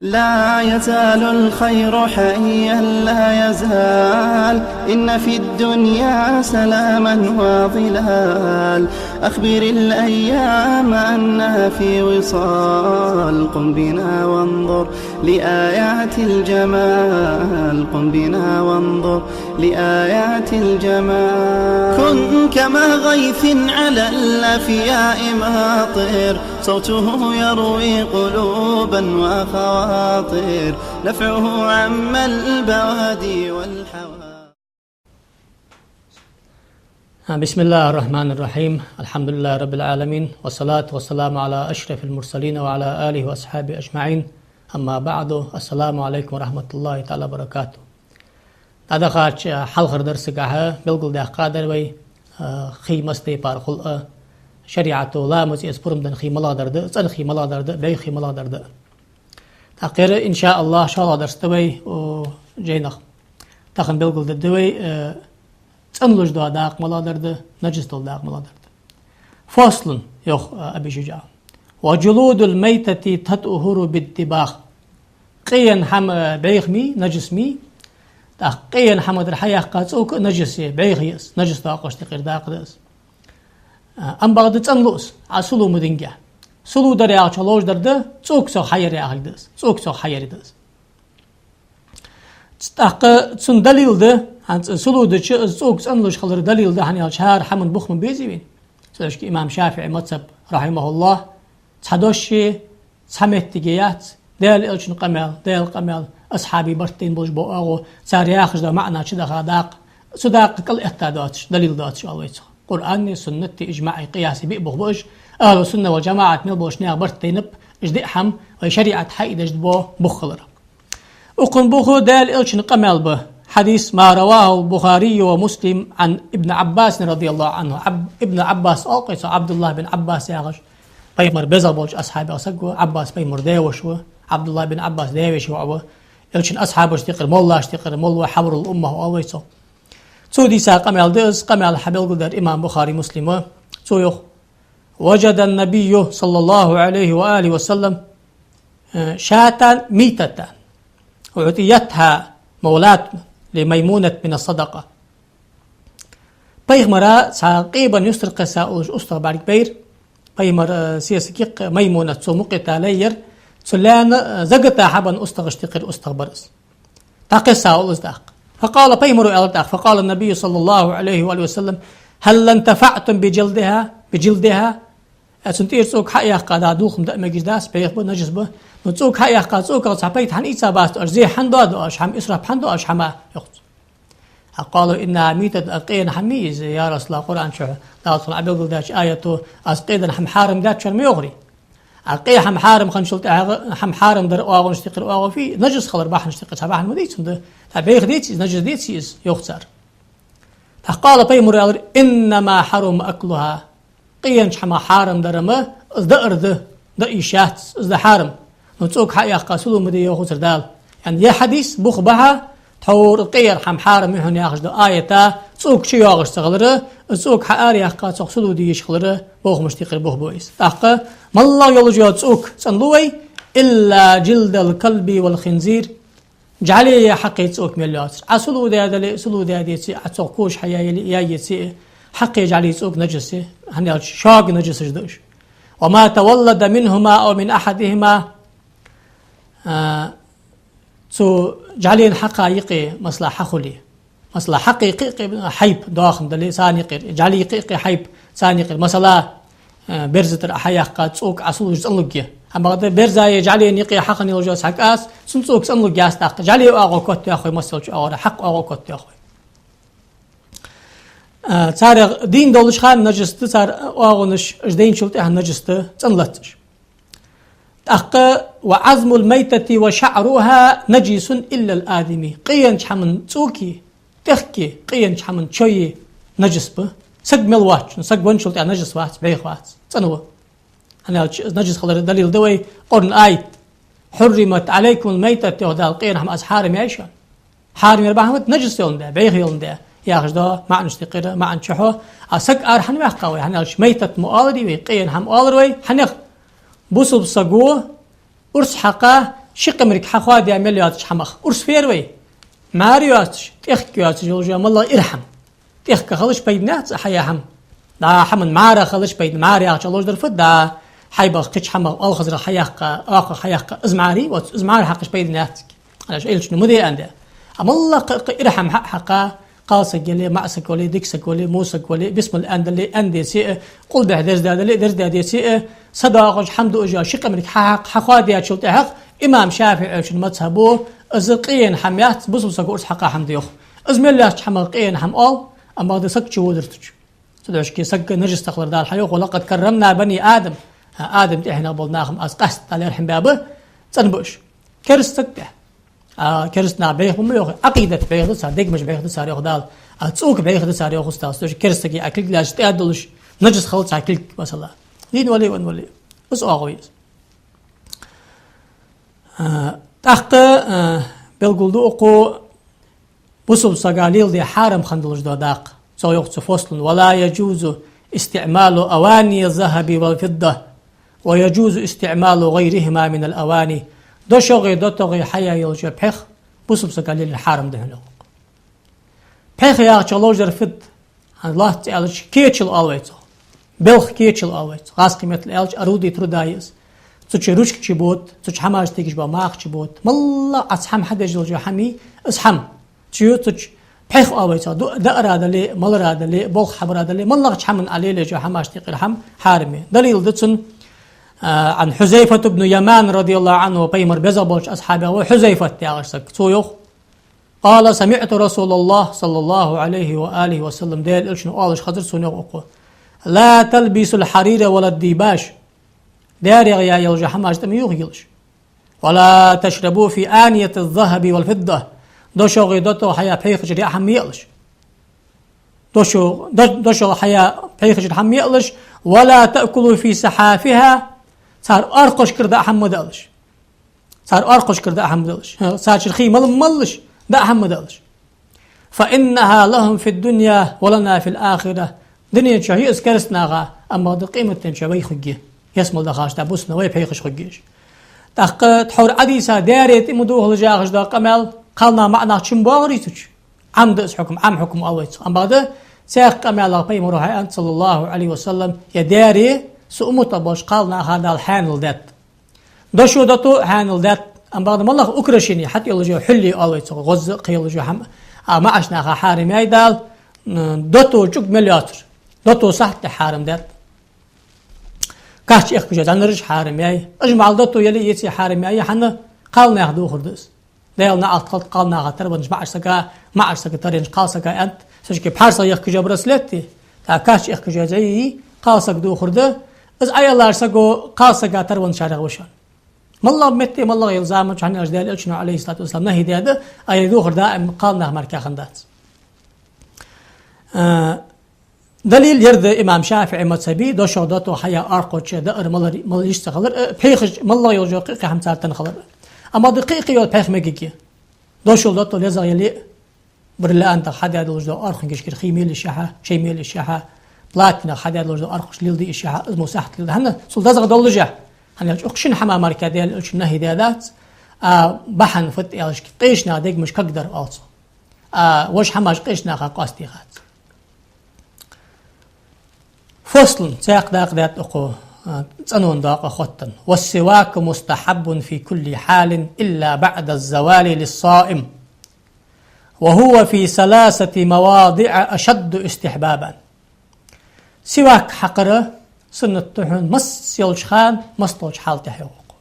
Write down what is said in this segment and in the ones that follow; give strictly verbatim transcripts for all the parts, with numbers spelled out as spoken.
لا يزال الخير حيا لا يزال، إن في الدنيا سلاما وظلال. أخبر الأيام أنها في وصال، قم بنا وانظر لآيات الجمال، قم بنا وانظر لآيات الجمال. كن كما غيث على الأفياء ماطر، صوته يروي قلوبا وخواطر، نفعه عم البوادي والحواضر. بسم الله الرحمن الرحيم. الحمد لله رب العالمين، والصلاة والسلام على أشرف المرسلين وعلى آله وأصحابه أجمعين. أما بعد، السلام عليكم ورحمة الله تعالى وبركاته. ДӀадахача хьалхарча дарсагахьа белгалдаьккхадар вай, а, хий маса тайпара хул а, шариӀато ламаз эца пурам даь хий малагӀдар да, цӀена хий малагӀдар да, бӀеха хий малагӀдар да. ТӀаккха ер, иншааллахӀ, шоллагӀа дарс да вай, о, жайнах. Тахан белгалдергда вай, э, цӀенлуш дола дакъа малагӀдар да, нажас дола дакъа малагӀдар да. فصل, йоах, э, Аби Шуджаъ. وجلود الميتة تطهر بالدباغ. Къена хӀама бӀеха мий, нажас мий. ТӀаккха къена хӀамадар хьаяьккха цӀока а нажас я, бӀеха я из, нажас доакъошта юкъера дакъа да из. А, ам бакъда цӀенлу из, Ӏа сулу ма динге. Сулу дар яхачох ловш дар да, цӀока сох хьаяр яхилга да из, цӀока сох хьаяр да из. ТӀаккха цун далил да, хӀанз сулу дича, из цӀока цӀенлуш хилара далил да, хӀана аьлча хӀара хӀаман бух ма безий вайна. Цудухьа имам ШафиӀий мазхӀаб, рахьимахӀуллахӀ, цхьа дош я, цхьа моттиг яц, Даьла Элчан къамаьл, Даьла къамаьл, асхьабий барт тайна болаш бола оагӀув, цар яхаш дола маӀан чудаха дакъа, цу дакъа кӀал этта доацаш, далил доацаш оал вай цох. Къуръани, суннати, ижмаӀи, къияси биъ бух ба уж, ахӀлу сунна вал жамаӀат мел болча наьха барт тайнаб, уж диъ хӀама вай шариӀата хьаийдеш бола бух хилар. Укхун бух Даьла Элчан къамаьл ба. حديث ما رواه البخاري ومسلم عن ابن عباس رضي الله عنه. Ибн Ӏаббас оал-кх вай цох, ӀабдуллахӀ бин Ӏаббас яхаш. Пайхамара безагӀа болча асхьабех саг ва, Ӏаббас пайхамара даь-воша ва, ӀабдуллахӀ бин Ӏаббас даь-веший воӀ ва. Элчан асхьабашта юкъера, моллашта юкъера молла ва, хьабрул уммах оал вай цох. Цо дийца къамаьл да из, къамаьл хьабелгалдаьр имам Бухари, Муслим ва. Цо йоах: وجد النبي صلى الله عليه وآله وسلم شاة ميتة أعطيتها مولاة لميمونة من الصدقة. Пайхамара цхьа къебан юстара кхесса уллаш устагӀа бӀарг байра. Пайхамара, э, сесаг я-кх Маймунат, цо мукъа йита лай яр. Цу лаьна, э, заката хьабенна устагӀашта юкъера устагӀа бар из. ДӀакхесса уллаш из тӀаккха. فقال, пайхамара аьлар тӀаккха, فقال النبي صلى الله عليه وآله وسلم: هل انتفعتم بجلدها؟ بجلدها؟ Э, цун тӀера цӀока хьаяьккха, дӀа дулхам даа мегаш дац, бӀеха ба, нажас ба. Но цӀока хьаяьккха, цӀоках цхьа пайда хӀана ийца бац оаш, зе хӀана доаду оаш, хӀама исраф хӀана ду оаш, хӀама, йоах цо. قالوا إنها ميتة, къена хӀама мий из, я РасулаллахӀ, Къуръан чу Дала цунах Ӏобелгалдаьча аято, аз къена хӀама хьарам даьд шоана ма йоахарий. А къе хӀама хьарам хинначул тӀехьагӀа, хӀама хьарам дара оагӀонашта юкъера оагӀув фу я, нажас хилара бахьанашта юкъера цхьа бахьан ма дий цун да. ТӀаккха бӀеха деций из, нажас деций из, йоах цар. ТӀаккха قال, пайхамара аьлар: إنما حرم أكلها. Къенача хӀамах хьарам дар-м из даар да, даа йиш яц, из да хьарам. Но цӀока хьаяьккха сулу ма де йоахацар Дала. ЯӀни ер хьадис бух ба хьа, тхьовра къера хӀама хьарам я хьона яхаш дола аят, цӀока чуйоагӀаш ца хилара, из цӀока хьаараяьккха цох сулу де йиш хилара, бохамашта юкъера бух ба из. ТӀаккха моллагӀа йолаш йола цӀока цӀенлу вай, إلا جلد الكلب والخنزير. ЖӀали е хьакхи цӀока мел йоацар. Ӏа сулу даь дале а, сулу даь деце а, Ӏа цох коша хьаяь яле а, яь еце а, хьакхи жӀали цӀока нажас я, хӀана аьлча шога нажасаш да уж. وما تولد منهما أو من أحدهما. А, цу жӀален хьакха юкъе, масала, хьа хуле. Масала, хьакхи кхы а къе хьайба доахан дале, царна юкъера, жӀали кхы а къе хьайба, царна юкъера. Масала, э, берза тӀара Ӏа хьаяьккха цӀока Ӏа сулуш цӀенлургья. Амма бакъда берзеи жӀалеи юкъе хьа хинна йолаш йола цхьа кӀас, цун цӀока цӀенлургьяц тӀаккха. ЖӀали оагӀув котъяхьа вай, масалча оагӀора хьакха оагӀув котъяхьа вай. Э, царех дийна долаш хана нажас да, цар оагӀонаш, уж дайначул тӀехьа нажас да, цӀенлац уж. ТӀаккха: وعظم الميتة وشعرها نجس إلا الآدمي. Къенача хӀаман цӀоки, тӀехки, къенача хӀаман чои нажас ба. Саг мел воацачун, саг венначул тӀехьа нажас вац, бӀеха вац, цӀена ва. ХӀана аьлча из нажас хилара далил да вай Къуръан аят: حرمت عليكم الميتة, йоах Дала, къена хӀама аз хьарам яьй шоана. Хьарам яра бахьан фуд? Нажас йоландаь, бӀеха йоландаь яхаш дола маӀанашта юкъера маӀан чухьо. А саг ара хӀана ваьккха вай? ХӀана аьлча майтат ма оаларий вай, къена хӀама оалар вай. ХӀанех? Бусалба саго урс хьакха, Ши къамарг хьахоадаь мел йоацача хӀамах. Урс фер вай? МӀара йоацаш, тӀехк йоацаш йолаш йола малагӀа ирхьам. ТӀехк хилча пайда яц хьаяь хӀама. ДӀа хӀаман мӀара хилча пайда, мӀара яхача лош дар фуд, дӀа хьайбах, кхыча хӀамах, оалхазарах хьаяккха, оакхах хьаяккха, из мӀара вац, из мӀара хьакхача пайда яц. Ӏалаш Элчано ма де аьннад. Амма АллахӀа кхы, кхы ирхьам хьа а хьакха, кхалсаг яле, маӀасаг вале, дикасаг вале, вусаг вале, бисмал аьнна дале, аьнна деце а, къулбехьа дерзадаь дале, дерзадаь деце а, са доагӀаш хӀама дуаш йола ши къамарг хьахьакха, хьахоадаяьчул тӀехьагӀа, имам ШафиӀийчун мазхӀабо, из къиноенна хӀама яц, бусалба саго урс хьакха хӀама да йоах. Из мел яцача хӀамах къиноенна хӀама оал, амма бакъда саг чуводар цу чу. Цудухьа саг нажас ца хилар Дала хьайоах: «ولقد كرمنا بني آدم». Адам тӀехьенах бола нах-м аз къаьстта лерхӀам баьб, цӀенбу уж. Кераста саг тӀехьа. А кераста нах бӀеха ба ма йоахий, Ӏакъидат бӀеха да цар, дегамаш бӀеха да цар йоах Дала. А цӀока бӀеха да цар йоах Дала. Цудухьа кераста сага а кулг лаьцача тӀа а долаш, нажас хилац цар кулг, масала. Дийна вале а, венна вале а. Из оагӀув я из. А, тӀаккха, а, белгалду укхо бусалба сага леладе хьарам хинна долаш дола дакъа. Цо йоах цу фослун: «ولا يجوز استعمال أواني الذهب والفضة، ويجوز استعمال غيرهما من الأواني». ДошогӀи дотогӀи хьаяь йолаш йола пхьегӀа бусалба сага лелаяр хьарам да хьона, йоах. ПхьегӀа яхача лош дар фуд? ХӀана лоацца аьлча, кечал оал вай цох. Белха кечал оал вай цох. ГӀазкхий меттала аьлча, орудие труда я из. Цу чу ручкаш бод, цу чу хӀамаш тегаш бола мах чу бод. МаллагӀа Ӏа цхьа хӀама хьадеш долаш йола хӀама я из хӀама. Цу, цу чу пхьегӀа оал вай цох. Ду-, даар дале, малар дале, болх хьабар дале, маллагӀча хӀаман Ӏа лелаеш йола хӀамаш тӀехьа кхы хӀама хьарам я. Далил да цун, а, عن حذيفة بن اليمان رضي الله عنه, пайхамара беза болча асхьабех ва Хьузайфат яхаш саг. Цо йоах: قال: سمعت رسول الله صلى الله عليه وآله وسلم, Даьла Элчано оалаш хазар сона, йоах укхо: «لا تلبسوا الحرير ولا الديباج». Даьрех яь йолаш йола хӀамаш тӀа ма юхайилаш. «ولا تشربوا في آنية الذهب والفضة». ДошогӀи дотогӀи хьаяь пхьегӀа чура яа хӀама ма яалаш. Дошо-, до-, дошо хьаяь пхьегӀа чура хӀама ма яалаш. «ولا تأكلوا في صحافها». Цар оаркхошкара даа хӀама ма даалаш. Цар оаркхошкара даа хӀама ма даалаш. ХӀа, цар чура хий мала ма малалаш, даа хӀама ма даалаш. «فإنها لهم في الدنيا ولنا في الآخرة». Дунен чу я из кераста наха, амма бакъда къематдийнахьа вайх хургья. Ялсмала дахача тӀа бусалба нах вай пхьегӀаш хургья уж. ТӀаккха тхьовра Ӏодийца даьре тӀа ма дувгӀалаш яхаш дола къамаьл, кхалнаха маӀа нах чу ма боагӀарий цу чу? Ӏам да из хьукам, Ӏам хьукам оал вай цох. Амма бакъда цхьаькха къамаьлах пайхамаро хьааьннад, صلى الله عليه وسلم, ер даьре са умматах болча кхалнаха Дала хьаьнал даьд. Дошо дото хьаьнал даьд, амма бакъда малагӀа украшени, хьатӀайолаш йола хьулли оал вай цох, гӀозза а кхыйолаш йола хӀама, а маӀача наха хьарам яьй Дала, м, дото чӀуг мел йоацар. Дото сахьат тӀа хьарам даьд. Кач эхкаш йола зӀанараш хьарам яьй. Уж мел дото яле а, еце а хьарам яьй, хӀана, кхалнаха дувхар да из. Даьла наӀалт хилда кхалнаха тара беннача маӀача сага, маӀача сага тара еннача кхалсага, аьннад, сашки пхьарсах ехкаш йола браслет, тӀаккха кач эхкаш йола зӀи, кхалсага дувхар да, из Ӏояллача саго кхалсага тара венначарех ва шоана. МаллагӀа метте, маллагӀа йола заман чу, хӀана аьлча Даьла Элчано, عليه الصلاة والسلام, нахьи даьд, а ер дувхар даим кхалнаха мара кхы хиннадац. А, далил ер да имам ШафиӀий мазхӀаба, дошо дото хьаяь оаркхоча даар, малар, мала йиш ца хилар, э, пхьегӀаш, маллагӀа йолаш йола кхы-кхы хӀама цар тӀа хилар. Амма бакъда кхы-кхы йола пхьегӀа мегаргья. Дошо дото лезагӀа яле а, бриллиантах хьадаь долаш дола оаркхун гешкара хий мел йиш яхьа, шай мел йиш яхьа, платинах хьадаь долаш дола оаркхаш леладе йиш яхьа, из мо сахьат леладе. ХӀана, цул дезагӀа доллашехь. ХӀана аьлча укх шин хӀаман мара Даьла Элчано нахьи даьдац, а бахьан фуд аьлча, къеча наха дегамаш кагдар оал цох. А вож хӀамаш къеча наха къоастаде хац. Фослун, цхьаькха дакъа даьд укхо, а, цӀенон дакъа хоттан. «والسواك مستحب في كل حال إلا بعد الزوال للصائم، وهو في ثلاثة مواضع أشد استحبابا». Сивак хьакхар суннат да хьона масса йолча хана, массадолча хьала тӀа, йоах укхо.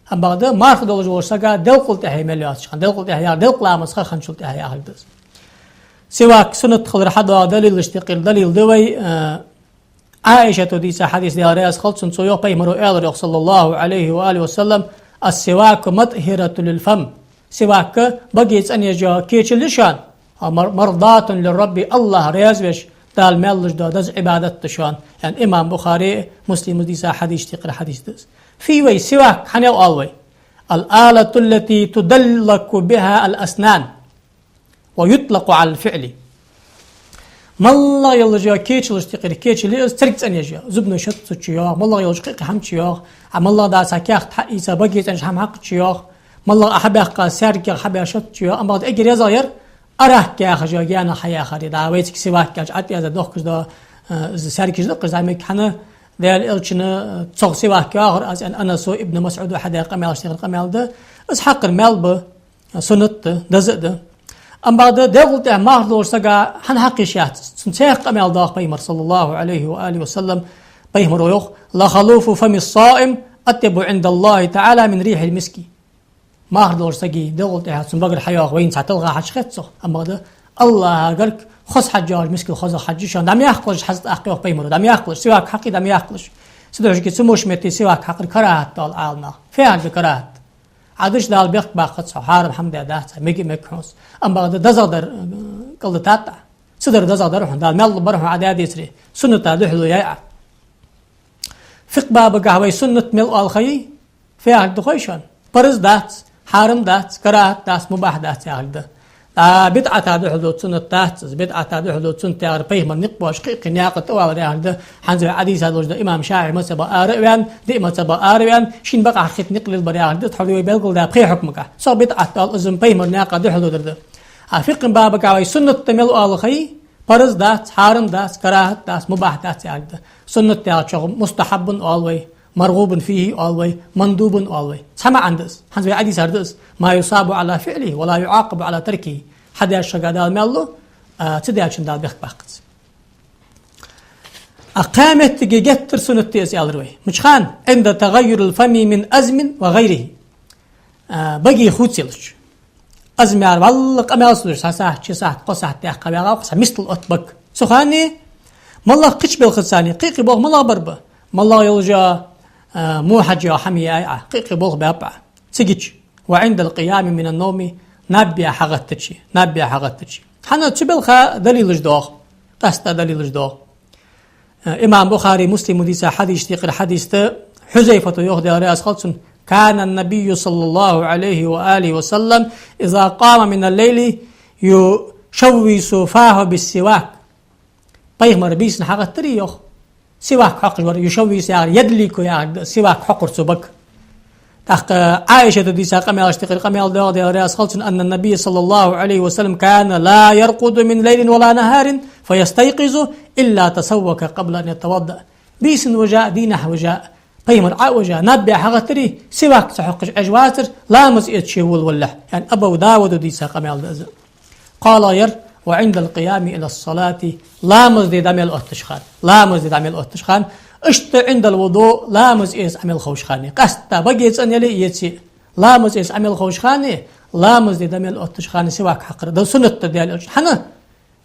Амма бакъда марха долаш волча сага делкъал тӀехье мел йоацача хана, делкъал тӀехье яхар делкъа ламаз ха хинначул тӀехье яхилга да из. Сивак суннат хилара хьадоагӀа далилашта юкъера далил да вай, э, Ӏаишата дийца хьадис, Даьла раьза хилва цунна, цо йоах, пайхамаро аьлар йоах, صلى الله عليه وآله وسلم: «السواك مطهرة للفم». Сивак баге цӀенъеш йола кечал я шоана, а мар-, «مرضاة للرب», АллахӀ раьза веш, Дала маьл луш дола деза Ӏибадат да шоана, аьнна, имам Бухаре, Муслима дийца хьадисашта юкъера хьадис да из. Фу я вай сивак, хӀана оал вай? «الآلة التي تدلك بها الأسنان ويطلق على الفعل». МаллагӀа йолаш йола кечалашта юкъера кечал я из, церг цӀенъеш йола. Зубной щётка цу чу йоагӀа, маллагӀа йолаш кхы-кхы хӀама чу йоагӀа, а маллагӀа дӀа цхьа каьхат хьаийца баге цӀенъеш хӀама хьакха чу йоагӀа. МаллагӀа хьабаьккха саьргех хьабаьшача, амма эггара езагӀа яр арак яхаш йола гаьна хьаяхар. ДӀа вайцига сивак аьлча, Ӏатта еза дохкаш да, э, из саьргаш да-кх из, зӀамига хьана Даьла Элчана, э, цох сивак йоахар аз, аьнна, Анаса, Ибн МасӀуда хьадаь къамаьлаш тӀехьара къамаьл да. Из хьакхар маьл ба, суннат да, деза а да. Амма бакъда, делкъал тӀехьа мах долаш сага хӀана хьакха йиш яц? Цунна цхьаькха къамаьл доагӀа пайхамара, صلى الله عليه وآله وسلم, пайхамара йоах: «لخلوف فم الصائم أطيب عند الله تعالى من ريح المسك». Мах долаш сага делкъал тӀехьа цун багара хьайоагӀа вайна цхьа талха хьаж хет цох, амма бакъда, АллахӀа гарга хоза хьаж йоагӀаш мискал хозагӀа хьаж я шоана. ДӀа ма яккхалаш, хьаста аккха йоах пайхамара, дӀа ма яккхалаш, сивак хьакхе, дӀа ма яккхалаш. Цудухьа шуга цу муш метте сивак хьакхар карахӀат да оал Ӏаламнаха. Фу яхар да карахӀат? Ӏа дича Дала бехк баккхац хьона, хьарам хӀама даь дац, мега а мег хьона из. Амма бакъда дезагӀдар, э, кӀалдитад Ӏа. Цу дар дезагӀдар хьона, Дала маьл лургбар хьона Ӏа даь децаре. Сунната духьале яй Ӏа. ФикъхӀ бабагахьа вай суннат мел оал ха йий? Фу яхар да хой шоана? Парз дац, хьарам дац, карахӀат дац, мубахь дац яхар да. ДӀа бидӀата духьал дола суннат дац из, бидӀата духьал дола суннат яхар пайхамара никъ боацаш кхы-кхы наькъа тӀавалар яхар да. ХӀанз вай Ӏодийца долаш да имам ШафиӀий мазхӀаба ара а ваьнна, диъ мазхӀаба ара а ваьнна, шийна бакъахьа хетта никъ лелабар яхар да, тхьовра вай белгалдаь пхе хьукмагахьа. Цох бидӀат оал, из-м пайхамара наькъа духьал дола дар да. А фикъхӀ бабагахьа вай суннат мел оал ха йий? Парз дац, хьарам дац, карахӀат дац, мубахь дац яхар да. Суннат яхачох мустахьаббун оал вай, маргӀубун фихӀи оал вай, мандубун оал вай. Цхьа маӀан да из. ХӀанз вай Ӏодийцар да из: «ما يثاب على فعله ولا يعاقب على تركه». Хьадеш сага Дала маьл лу, а, ца дечунна Дала бехк баккхац. А кхаь меттиге геттара суннат да из аьлар вай. Мича хана? «عند تغير الفم من أزم وغيره». А, баге хувцаялча. Азм яхар валлахӀи къамаьл ца деш, цхьа сахьат, ши сахьат, кхо сахьат даьккха вагӀа, цхьа мист лу отт бага. Цу хана, маллагӀа кхыча балхаца, кхы-кхы болх маллагӀа бар ба? МаллагӀа йолча, а, мухьаж йола хӀама яй Ӏа, кхы-кхы болх баьб Ӏа. Цигача: «وعند القيام من النوم», наб яь хьагӀаттача, наб яь хьагӀаттача. ХӀана, цу балха далилаш доагӀа, къаьстта далилаш доагӀа. Имам Бухари, Муслима дийца хьадисашта юкъера хьадис да, Хьузайфата йоах, Даьла раьза хилва цунна: «كان النبي صلى الله عليه وآله وسلم إذا قام من الليل يشوص فاه بالسواك». Пайхамар бийсанна хьагӀаттарий йоах, сивак хьокхаш вар, «يشوص» яхар, «يدلك» яхар да, сивак хьокхар цо бага. ТӀаккха Ӏайшата дийца къамаьлашта юкъера къамаьл доагӀа, Даьла раьза хилва цунна: «أن النبي صلى الله عليه وسلم كان لا يرقد من ليل ولا نهار فيستيقظ إلا تسوك قبل أن يتوضأ». Бийсанна вижа а, дийнахьа вижа а, пайхамар Ӏовижа а, наб яь хьагӀаттарий, сивак ца хьокхаш Ӏеш вацар, ламаз эцаш волавалалехь. ЯӀни Абу Дауда дийца къамаьл да из. КхоалагӀъяр: «وعند القيام إلى الصلاة», ламаза де дӀа мел оттача хана. Ламаза де дӀа мел оттача хана. Иштта «عند الوضوء», ламаз эца Ӏа мел ховча хана. Къаьстта баге цӀенъяле а, эце а, ламаз эца Ӏа мел ховча хана, ламаза де дӀа мел оттача хана сивак хьакхар да суннат да Даьла Элчан. ХӀана?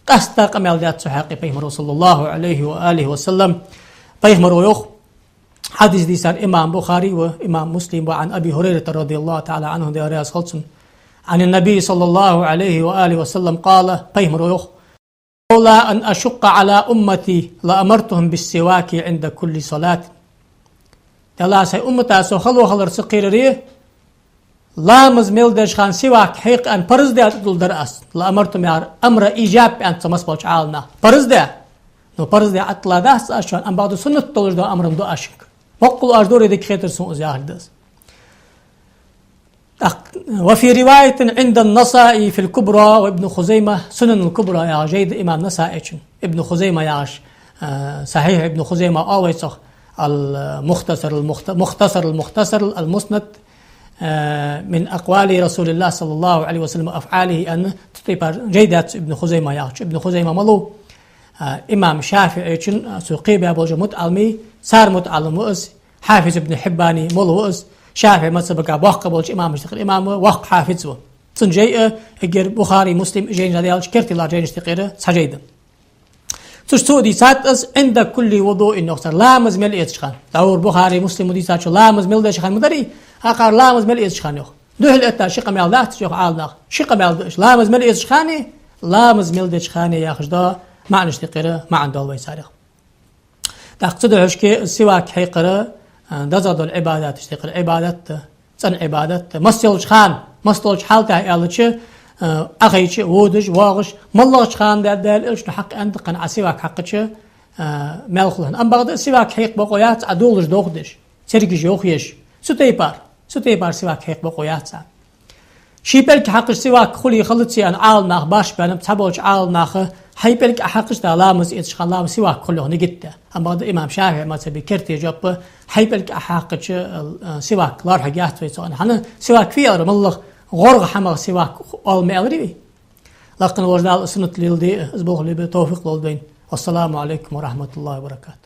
Къаьстта къамаьл даьд цу хьакъехьа пайхамара, صلى الله عليه وآله وسلم. Пайхамара йоах, хьадис дийцар имам Бухари ва имам Муслим ва, عن أبي هريرة رضي الله تعالى عنه, Даьла раьза хилва цунна, عن النبي صلى الله عليه وآله وسلم قال, пайхамара йоах: «لولا أن أشق على أمتي لأمرتهم بالسواك عند كل صلاة». Далла, сай уммата со хало хилар ца кхераре, ламаз мел деча хана сивак хьекха аьнна парз даь тӀадулладар аз. «لأمرتهم» яхар амр иджаб аьннад цох массаболча Ӏаламнаха. Парз даь. Ну, парз даь Ӏаттала дац аз шоана, амма бакъда суннат долаш дола амр-м да аз шуга. Боккъала аз дора дика хетар сона из яхар да из. ТӀаккха, «وفي رواية عند النسائي في الكبرى وابن خزيمة», Сунанул Кубра яхаш жай да имам Насаичун, Ибн Хузайма яхаш, а, Сахьихь Ибн Хузайма оал вай цох, ал-Мухтасар, ал-Мухта-, Мухтасар, ал-Мухтасар, ал-Муснад, а, من أقوال رسول الله صلى الله عليه وسلم وأفعاله аьнна, цу тайпара жай даьд цо Ибн Хузайма яхачо. Ибн Хузайма малув? А, имам ШафиӀийчун, а, цо кхебаь болча мутаӀаламий, цар мутаӀалим ва из, Хьафиз Ибн Хьиббана молла ва из, ШафиӀий мазхӀабагахьа боккха болча имамашта юкъера имам ва, воккха хьафиз ва. Цун жай а, эггара Бухари, Муслим жайнаш дӀадаьлча, керттера жайнашта юкъера цхьа жай да. Цу чу цо дийцад из: «عند كل وضوء» йоах цар, ламаз мел эцача хана. ДӀахо Бухари, Муслима дийцачо ламаз мел деча хана ма дарий, акхар ламаз мел эцача хана йоах. Духьал этта ши къамаьл дац йоах Ӏаламнаха. Ши къамаьл да уж. Ламаз мел эцача хана, ламаз мел деча хана яхаш да, маӀанашта юкъера маӀан доал вай царех. ТӀаккха цудухьа шуга сивак хьекхар, а, дезагӀа дола Ӏибадаташта юкъера Ӏибадат да, цӀена Ӏибадат да. Масса йолча хана, масса долча хьал тӀа аьлча, а, Ӏохайча, водаш, воагӀаш, маллагӀча хана да-, Даьла Элчано хьакха аьннад-кх Ӏа сивак хьакхача, а, маьл хул хьона. Амма бакъда сивак хьекха бокъо яц Ӏа долаш дохадеш, цергаш йохаеш. Цу тайпара, цу тайпара сивак хьекха бокъо яц Ӏа. Ший пӀелг хьакхаш сивак хуле хала ца я аьнна Ӏаламнаха башха баьннаб, цхьаболча Ӏаламнаха хьай пӀелг Ӏа хьакхаш да ламаз эцаш хана ламаз сивак хуле йоах нигат даь. Амма да имам ШафиӀий мазхӀаба керте жоп, хьай пӀелг Ӏа хьакхача, э, сивак лоархӀаргьяц вай цох аьнна. ХӀана сивак фу я аьлча, моллагӀа гӀоргӀа хӀамах сивак оал ма аьларий вай. Лакхе волча Дала суннат леладе, из болх лелабе товфикъ лолда вайна. Вассаламу Ӏалайкум ва рахьматуллахӀи ва баракатухӀ.